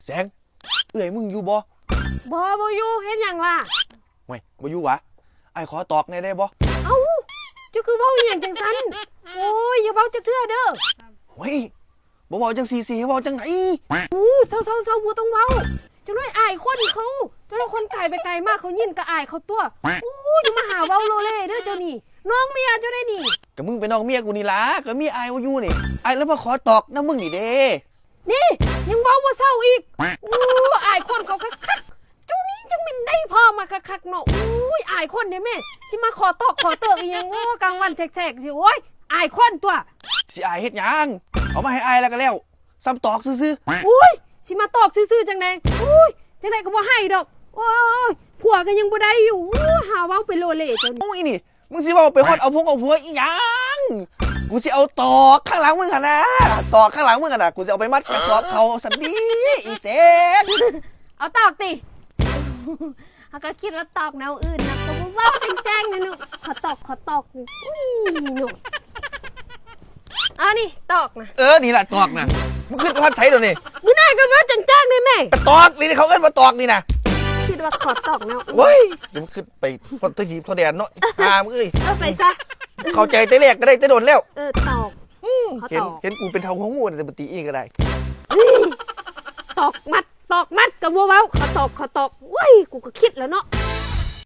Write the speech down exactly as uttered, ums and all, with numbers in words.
แสง เอื้อยมึงอยู่บ่ บ่ บ่อยู่ เฮ็ดหยังล่ะ ห่วย บ่อยู่หวา อ้ายขอตอกแหน่ได้บ่ เอ้า เจ้าคือเว้าอีหยังจั่งซั้น โอ้ย อย่าเว้าจักเทื่อเด้อ ห่วย บ่เว้าจั่งซี้ สิให้เว้าจั่งใด อู้ เซาๆๆ บ่ต้องเว้า จักหน่อยอายคนเขา จักหน่อยคนไกลไปไกลมาเขายินก็อายเขาตั่ว อู้ อย่ามาหาเว้าโลเลเด้อเจ้านี่ นอกเมียเจ้าได้นี่ ก็มึงเป็นนอกเมียกูนี่ล่ะ ก็เมียอ้ายบ่อยู่นี่ อ้ายเลยมาขอตอกนำมึงนี่เด้ นี่ ยังเว้าบ่เซาอีก อู้ อายคนเขาคักๆ เจ้านี่จั่งแม่นได้พ่อมาคักๆ เนาะ อู้ย อายคนเด้แม่ สิมาขอตอกขอเติกอีหยัง โอ้ กลางวันแสกๆ สิ โอ้ย อายคนตั่ว สิอายเฮ็ดหยัง เอามาให้อ้ายแล้วก็แล้ว ส่ำตอกซื่อๆ อู้ย สิมาตอกซื่อๆ จั่งใด อู้ย จั่งใดก็บ่ให้ดอก โอ้ย ผัวก็ยังบ่ได้อยู่ อู้ หาเว้าไปโลเลเจ้านี่ โอ้ย นี่ มึงสิเว้าไปฮอดเอาพงเอาผัวอีหยัง กูสิเอาตอกข้างหลังมึงหั่นนะ ตอกข้างหลังมึงหั่นนะ กูสิเอาไปมัดกระสอบเขาซั่นดี อีแสง เอาตอกติ เฮาก็คิดว่าตอกแนวอื่นนะ ก็บ่เว้าแจ้งๆ นะเนาะ ขอตอก ขอตอกนี่ อุ้ยเนาะ อันนี้ตอกนะ เออ นี่ล่ะตอกนะ มึงคิดฮอดไสเดี๋ยวนี้ มื้อหน้าก็เว้าแจ้งๆ ได้แม่ กระตอกนี่ เขาเอิ้นว่าตอกนี่นะ คิดว่าขอตอกแนวอื่น โอ้ย เดี๋ยวมึงคิดไปฮอดตัวหีบตัวแดนเนาะ หามึงเอ้ย เออ ไปซะ เข้าใจแต่แรกก็ได้แต่โดนแล้ว เออ ตอก อืม ขอตอก เห็น เห็นกูเป็นเฒ่าหัวงูแต่ปกติอีกก็ได้ ตอกมัด ตอกมัดก็บ่เว้า ขอตอก ขอตอก โอ้ย กูก็คิดแล้วเนาะ